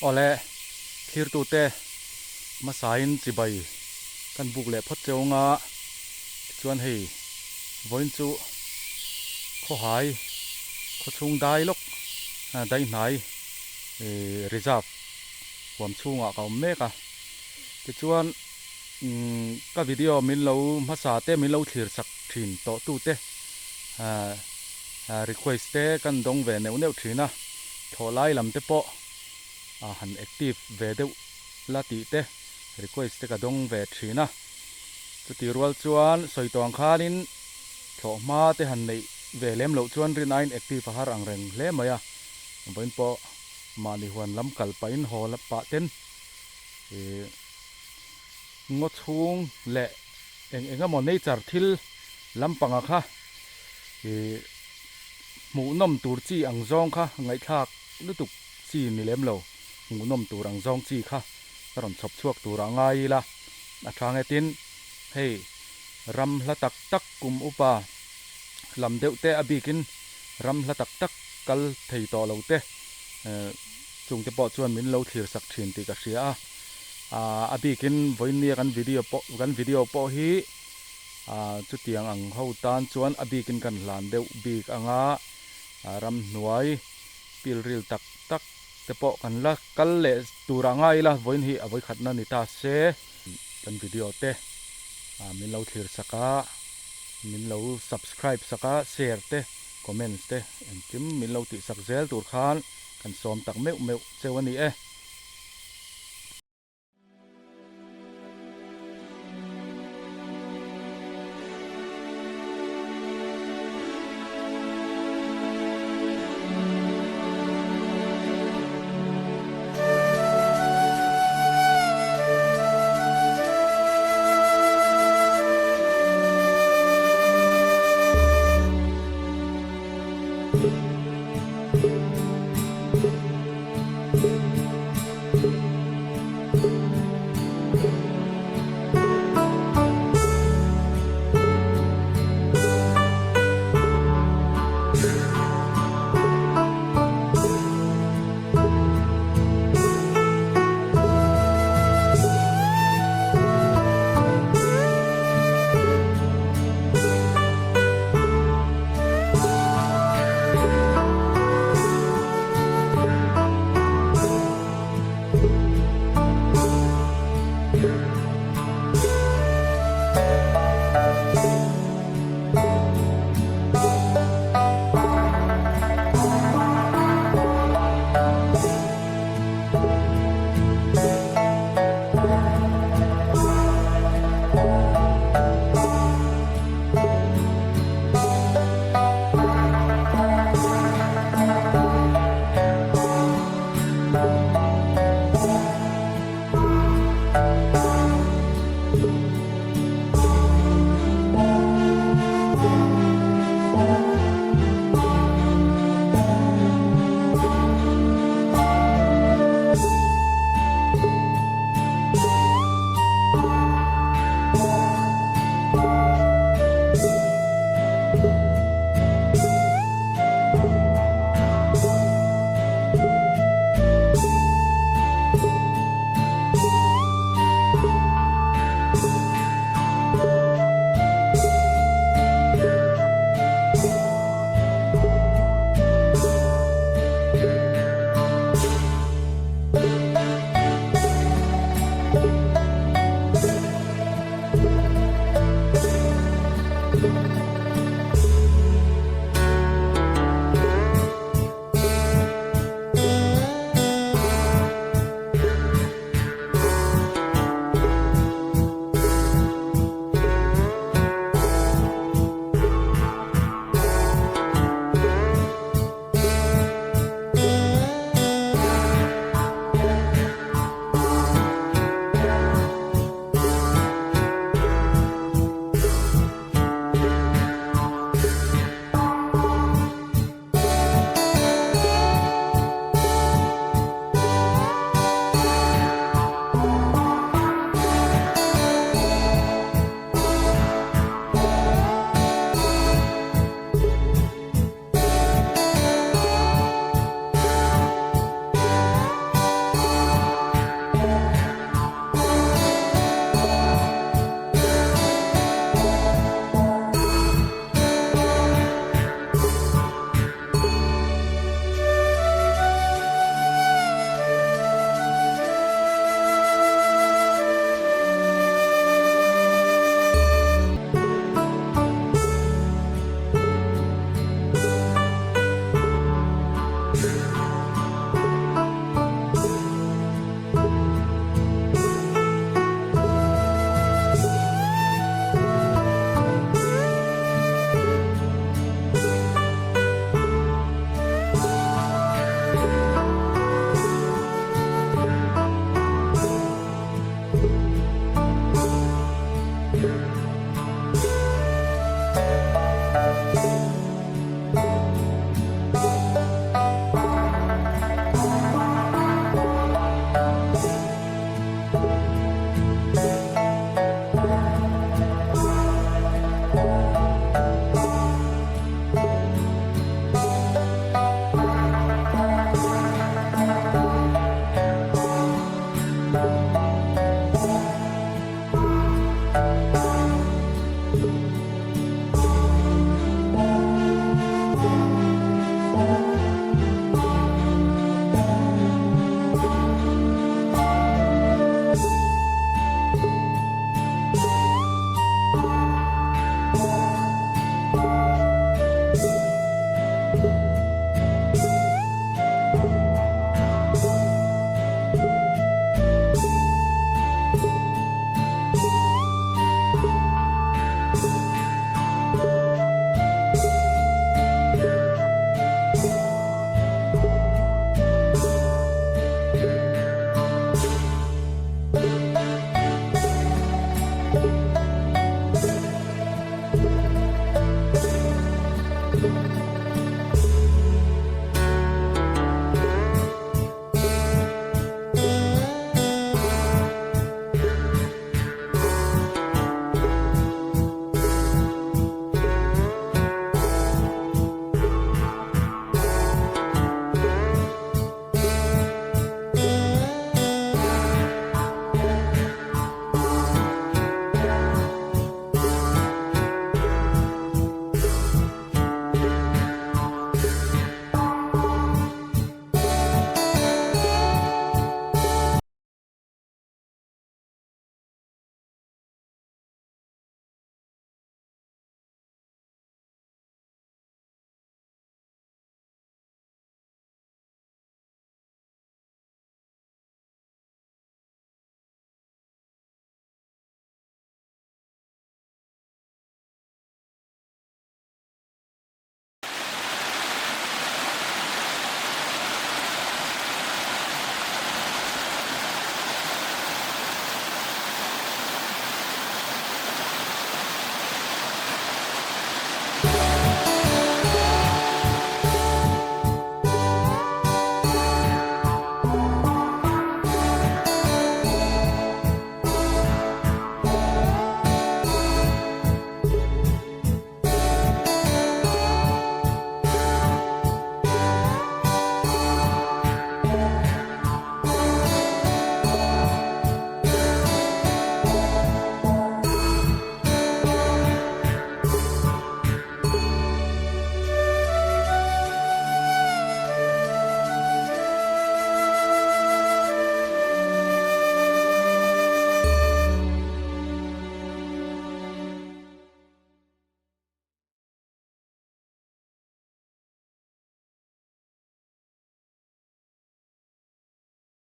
Awle, thlirtute hmasain chibai kan buk leh phawt cheu anga tichuan hei vawiin chu khawhai khawchhung dai lawk daihnai reserve huam chhungah ka awm mek a tichuan ka video min lo hmasa te min lo thlir sak thin tawh tute request te kan dawng ve neuh neuh thin a thlawh lai lam te pawh han active ve deuh la tih te request te ka dawng ve thin a chutih rual chuan sawi tawh ang khanin thlawh hma te han neih ve lem loh chuan rin aiin active a har ang reng hle mai a vawiin pawh mahni huan lam kal pahin haw pah ten ih ngaw chhung leh eng eng emaw nature thil lampanga kha ih hmuhnawm tur chi ang zawng kha ngaihthlak lutuk chi ni lem lo hmuhnawm tur ang zawng chi kha ka rawn chhawp chhuak tur a ngai ila a tha nge tin hei ram hla tak tak kum upa lam deuh te a bikin ram hla tak tak kal thei tawh lo te chungte pawh chuan min lo thlir sak thin tih ka hria a a bikin vawinia kan video pawh kan video pawh hi chutiang ang ho tan chuan a bikin kan hlan deuh bik anga ramhnuai pilril tak tak te pawh kan la kal leh tur ah ngai ila vawiin hi a vawikhatna ni ta se kan video te min lo thlir sak a min lo subscribe sak a share te comments te engkim min lo tih sak zel tur khan kan sawm tak meuh meuh cheu a ni e.